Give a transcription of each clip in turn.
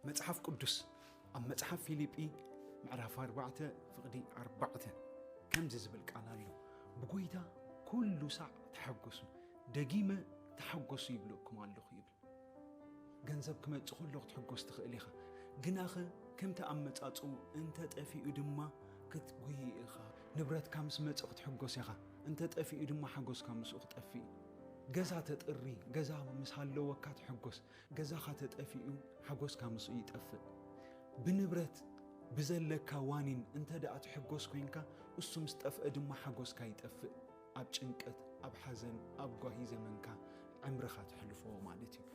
መጽሓፍ ቅዱስ ኣብ መጽሓፍ ፊልጲ ምዕራፍ ኣርባዕተ ፍቕዲ ኣርባዕተ ከምዚ ዝብል ቃል ኣሎ። ብጎይታ ኩሉ ሳዕ ተሓጎሱ። ደጊመ ተሓጎሱ ይብለኩም ኣለኹ ይብል። ገንዘብ ክመጽእ ከሎ ክትሕጎስ ትኽእል ኢኻ። ግናኸ ከምቲ ኣመጻጽኡ እንተ ጠፊኡ ድማ ክትጉሂ ኢኻ። ንብረትካ ምስ መጸ ክትሕጎስ ኢኻ። እንተ ጠፊኡ ድማ ሓጎስካ ምስኡ ክጠፍእ እዩ። ገዛ ተጥሪ፣ ገዛ ምስ ሃለወካ ትሕጎስ። ገዛኻ ተጠፊኡ ሓጎስካ ምስኡ ይጠፍእ። ብንብረት ብዘለካ ዋኒን እንተ ደኣ ትሕጎስ ኮይንካ፣ እሱ ምስ ጠፍአ ድማ ሓጎስካ ይጠፍእ። ኣብ ጭንቀት፣ ኣብ ሓዘን፣ ኣብ ጓሂ ዘመንካ ዕምርኻ ተሕልፎ ማለት እዩ።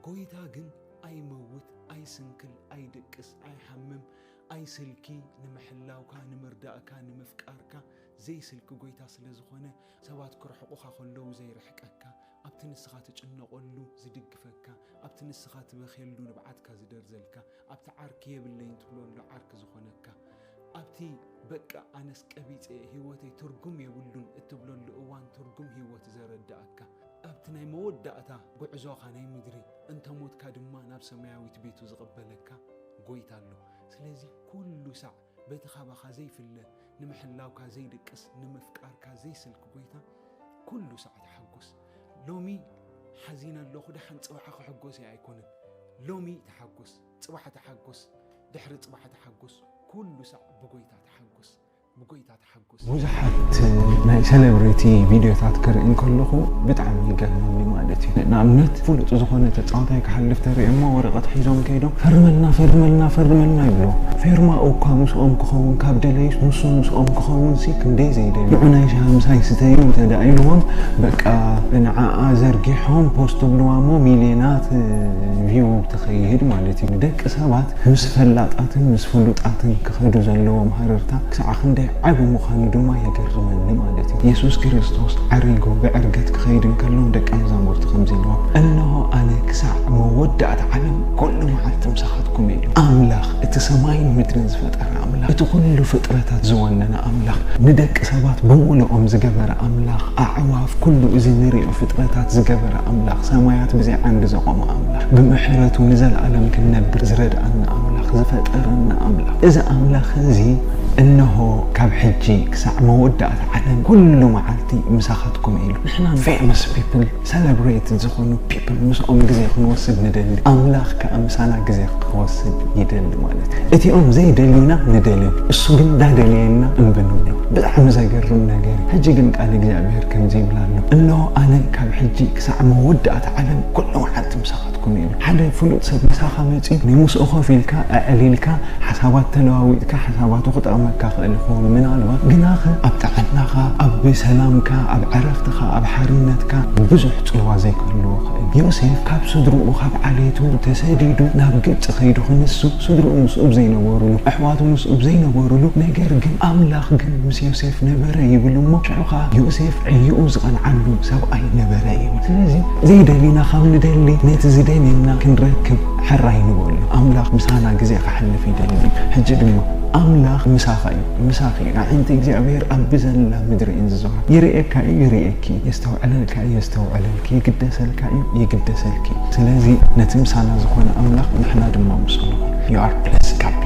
ጎይታ ግን ኣይመውት፣ ኣይስንክል፣ ኣይድቅስ፣ ኣይሓምም፣ ኣይስልኪ፣ ንምሕላውካ፣ ንምርዳእካ፣ ንምፍቃርካ ዘይስልኪ ጎይታ ስለ ዝኾነ፣ ሰባት ክርሕቑኻ ከለዉ ዘይርሕቀካ፣ ኣብቲ ንስኻ ትጭነቐሉ ዝድግፈካ፣ ኣብቲ ንስኻ ትበኽየሉ ንብዓትካ ዝደርዘልካ፣ ኣብቲ ዓርኪ የብለይን ትብለሉ ዓርኪ ዝኾነካ፣ ኣብቲ በቃ ኣነስ ቀቢጸ እየ፣ ህይወተይ ትርጉም የብሉን እትብለሉ እዋን ትርጉም ህይወት ዘረዳእካ፣ ኣብቲ ናይ መወዳእታ ጉዕዞኻ ናይ ምድሪ እንተ ሞትካ ድማ ናብ ሰማያዊት ቤቱ ዝቕበለካ ጎይታ ኣሎ። ስለዚ ኩሉ ሳዕ በቲ ካባኻ ዘይፍለ ንምሕላውካ ዘይድቅስ ንምፍቃርካ ዘይስልኪ ጎይታ ኩሉ ሳዕ ተሓጎስ። ሎሚ ሓዚነ ኣለኹ ደሓን ጽባሕ ክሕጎስ እየ ኣይኮነን። ሎሚ ተሓጎስ፣ ጽባሕ ተሓጎስ፣ ድሕሪ ጽባሕ ተሓጎስ፣ ኩሉ ሳዕ ብጎይታ ተሓጎስ። ብጎይታ ተሓጎስ። ብዙሓት ናይ ሰለብሪቲ ቪድዮታት ክርኢ እንከለኹ ብጣዕሚ ይገርመኒ ማለት እዩ። ንኣብነት ፍሉጥ ዝኾነ ተጻዋታይ ክሓልፍ ተርኢ እሞ ወረቐት ሒዞም ከይዶም ፈርመልና ፈርመልና ፈርመልና ይብሉ። ፌርማ እኳ ምስኦም ክኸውን ካብ ደለዩስ ንሱ ምስኦም ክኸውን ሲ ክንደይ ዘይደልዩ። ንዑ ናይ ሻሂ ምሳይ ስተዩ እንተ ደኣ ኢልዎም በቃ ንዓኣ ዘርጊሖም ፖስት ብልዋ እሞ ሚልዮናት ቪው ትኸይድ ማለት እዩ። ደቂ ሰባት ምስ ፈላጣትን ምስ ፍሉጣትን ክኸዱ ዘለዎም ሃረርታ ክሳዕ ክንደይ ዓቢ ምዃኑ ድማ የገርመኒ ማለት እዩ። የሱስ ክርስቶስ ዓሪጉ ብዕርገት ክኸይድ እንከሎ ንደቀ መዛሙርቱ ከምዚ ኢልዎም፣ "እንሆ ኣነ ክሳዕ መወዳእታ ዓለም ኩሉ መዓልቲ ምሳኻትኩም እየ" ኢሉ። ኣምላኽ እቲ ሰማይን ምድርን ዝፈጠረ ኣምላኽ፣ እቲ ኩሉ ፍጥረታት ዝወነነ ኣምላኽ፣ ንደቂ ሰባት ብምሉኦም ዝገበረ ኣምላኽ፣ ኣዕዋፍ፣ ኩሉ እዚ ንሪኦ ፍጥረታት ዝገበረ ኣምላኽ፣ ሰማያት ብዘይ ዓንዲ ዘቖመ ኣምላኽ፣ ብምሕረቱ ንዘለኣለም ክንነብር ዝረድኣና ኣምላኽ፣ ዝፈጠረና ኣምላኽ። እዚ ኣምላኽ እዚ እንሆ ካብ ሕጂ ክሳዕ መወዳእታ ዓለም ኩሉ መዓልቲ ምሳኻትኩም ኢሉ። ንሕና ፌመስ ፒፕል፣ ሰለብሬትድ ዝኾኑ ፒፕል ምስኦም ግዜ ክንወስድ ንደሊ። ኣምላኽ ከኣ ምሳና ግዜ ክወስድ ይደሊ ማለት እዩ። እቲኦም ዘይደልዩና ንደልዮም፣ እሱ ግን እንዳደለየና እምቢ ንብሎ። ብጣዕሚ ዘገርም ነገር እዩ። ሕጂ ግን ቃል እግዚኣብሔር ከምዚ ይብል ኣሎ፣ "እንሆ ኣነ ካብ ሕጂ ክሳዕ መወዳእታ ዓለም ኩሉ መዓልቲ ምሳኻትኩም እየ" ይብል። ሓደ ፍሉጥ ሰብ ምሳኻ መጺኡ ናይ ምስኡ ኮፍ ኢልካ ኣዕሊልካ ሓሳባት ተለዋዊጥካ ሓሳባቱ ክጠቕመካ ክእል ይኸውን ምናልባት፣ ግናኸ ኣብ ጥዕናኻ፣ ኣብ ሰላምካ፣ ኣብ ዕረፍትኻ፣ ኣብ ሓርነትካ ብዙሕ ጽልዋ ዘይክህልዎ ክእል። ዮሴፍ ካብ ስድርኡ ካብ ዓሌቱ ተሰዲዱ ናብ ግብጺ ከይዱ ክንሱ ስድርኡ ምስኡ ዘይነበሩሉ፣ ኣሕዋቱ ምስኡ ዘይነበሩሉ፣ ነገር ግን ኣምላኽ ግን ምስ ዮሴፍ ነበረ ይብል እሞ፣ ሽዑ ኸኣ ዮሴፍ ዕዮኡ ዝቐንዓሉ ሰብኣይ ነበረ ይብል። ስለዚ ዘይደሊና ካብ ንደሊ ነቲ ዝደልየና ክንረክብ ሕራይ ንበሉ። ኣምላኽ ምሳና ግዜ ከሕልፍ ይደሊ። ሕጂ ድማ ኣምላኽ ምሳኻ እዩ፣ ምሳኺ እዩ። ኣዒንቲ እግዚኣብሔር ኣብ ብዘላ ምድሪ እየን ዝዞራ። ይርእየካ እዩ፣ ይርእየኪ። የስተውዕለልካ እዩ፣ የስተውዕለልኪ። ይግደሰልካ እዩ፣ ይግደሰልኪ። ስለዚ ነቲ ምሳና ዝኾነ ኣምላኽ ንሕና ድማ ምስኡ ንኹን። You are blessed።